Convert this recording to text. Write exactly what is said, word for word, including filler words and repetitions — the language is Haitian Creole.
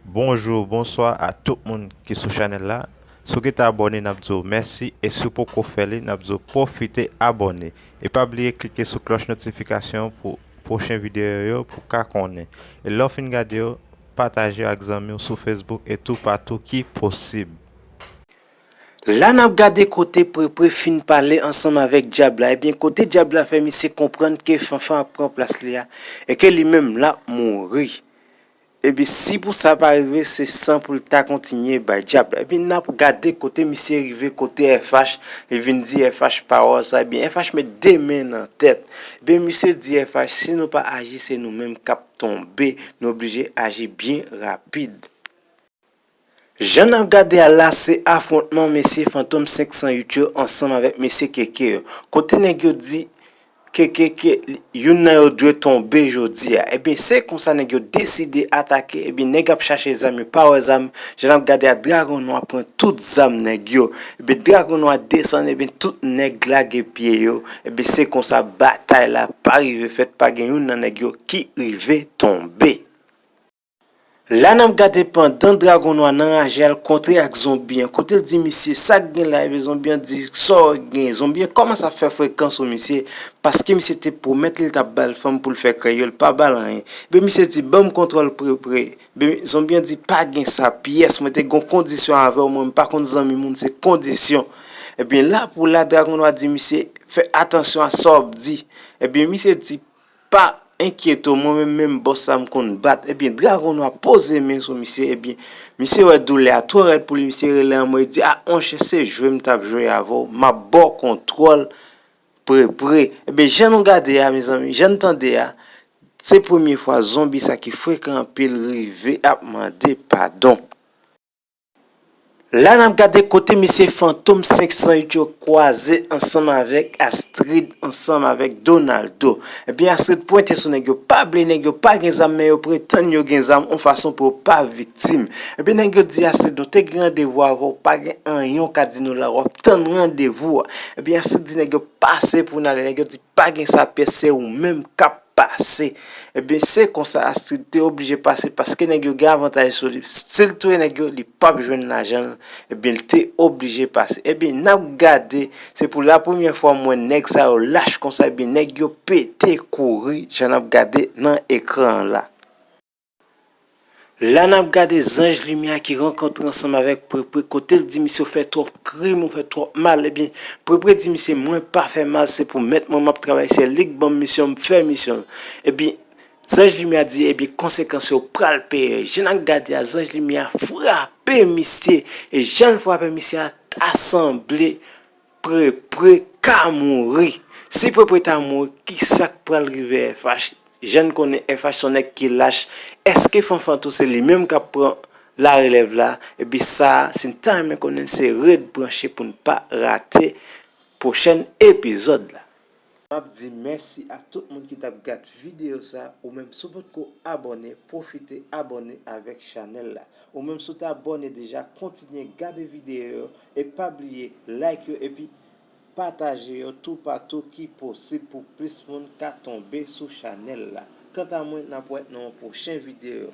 Bonjou, bonswa a tout moun ki sou chanèl la. Si w gentan abòne, n ap di w mèsi, e si w poko fè li, n ap di w pwofite abòne. E pa bliye klike sou klòch notifikasyon pou pwochen videyo yo pou w ka konnen. E lè w fin gade yo, pataje yo ak zanmi w sou Facebook e toupatou ki posib. La n ap gade kote Prepre fin pale ansanm avèk dyab la. Ebyen, kote dyab la fè misye konprann ke Fanfan ap pran plas li a, e ke li menm l ap mouri. Ebyen, si pou sa pa rive, se san pou l ta kontinye bay dyab la. Ebyen, n ap gade kote misye rive, kote F H, li vin di F H pawòl sa. Ebyen, F H met de men nan tèt. Ebyen, misye di F H, si nou pa aji, se nou menm k ap tonbe. Nou oblije aji byen rapid. Jan n ap gade a la, se afwontman mesye Fantom senk san uit yo ansanm avèk mesye Keke yo. Kote nèg yo di Keke ke youn nan yo dwe tonbe jodi a. Ebyen, se konsa nèg yo deside atake. Ebyen, nèg ap chache zam yo, pa wè zam. Jan n ap gade a, Dragon Nwa pran tout zam nèg yo. Ebyen, Dragon Nwa desann, ebyen, tout nèg lage pye yo. Ebyen, se konsa batay la pa rive fèt, pa gen youn nan nèg yo ki rive tonbe. La n ap gade pandan Dragon Nwa nan raje a, l kontre ak zonbi an. Kote l di misye sa k gen la, ebyen zonbi an di sa w gen. Zonbi an kòmanse ap fè frekan sou misye, paske misye te pwomèt li l t ap ba l fanm pou l fè kreyòl, pa ba l anyen. Ebyen misye di, ban m kontwòl Prepre. Ebyen zonbi an di, pa gen sa pyès, mwen te gon kondisyon avè w, mwen m pa konn zanmi moun, se kondisyon. Ebyen la pou la, Dragon Nwa di misye, fè atansyon a sa w ap di. Ebyen misye di, pa enkyete w, mwen menm, menm bòs la m konn bat. Ebyen, Dragon Nwa poze men sou misye. Ebyen, misye wè doulè a twò rèd pou li, misye rele anmwe, li di, a, monchè, se jwe m t ap jwe avè w, m ap ba w kontwòl Prepre. Ebyen, jan nou gade a, mezanmi, jan n tande a, se premye fwa zonbi sa ki frekan anpil rive ap mande padon. La n ap gade kote mesye Fantom senk san uit yo kwaze ansanm avèk Astrid, ansanm avèk Donaldo. Ebyen, Astrid pwente sou nèg yo, pa bliye nèg yo pa gen zam, men yo pretann yo gen zam yon fason pou yo pa viktim. Ebyen, nèg yo di Astrid, nou te gen randevou avè w, pa gen anyen w ka di nou la, w ap tann randevou a. Ebyen, Astrid di nèg yo pase pou n ale, nèg yo di pa gen sa pyès, se ou menm k ap pase. Ebyen, se konsa Astrid te oblije pase, paske nèg yo gen avantaj sou li. Si l touye nèg yo, li p ap jwenn lajan l. Ebyen, l te oblije pase. Ebyen, n ap gade, se pou la premyè fwa m wè nèg sa yo lach konsa. Ebyen, nèg yo pete kouri, jan n ap gade nan ekran an la. La n ap gade Zanj Limyè ki rankontre ansanm avèk Prepre, kote l di misye w fè twòp krim, ou fè twòp mal. Ebyen, Prepre di misye, mwen pa fè mal, se pou mèt mwen m ap travay, se li k ban m misyon, m fè misyon l. Ebyen, Zanj Limyè di, ebyen, konsekans yo pral peye. Jan n ap gade a, Zanj Limyè frape misye, e jan l frape misye a, ta sanble Prepre ka mouri. Si Prepre ta mouri, kisa k pral rive F H? Jan n konnen F H se yon nèg ki lach. Èske Fanfan tou se li menm k ap pran larelèv la? Epi sa, si n ta renmen konnen, se ret branche pou n pa rate pwochèn epizòd la. M ap di mèsi a tout moun ki t ap gad videyo sa. Ou menm, si w potko abòne, pwofite abòne avèk chanèl la. Ou menm, si w te abòne deja, kontinye gade videyo yo e pa bliye like yo epi pataje yo toupatou ki posib pou plis moun ka tonbe sou chanèl la. Kanta mwen, n ap wè nan yon pwochen videyo.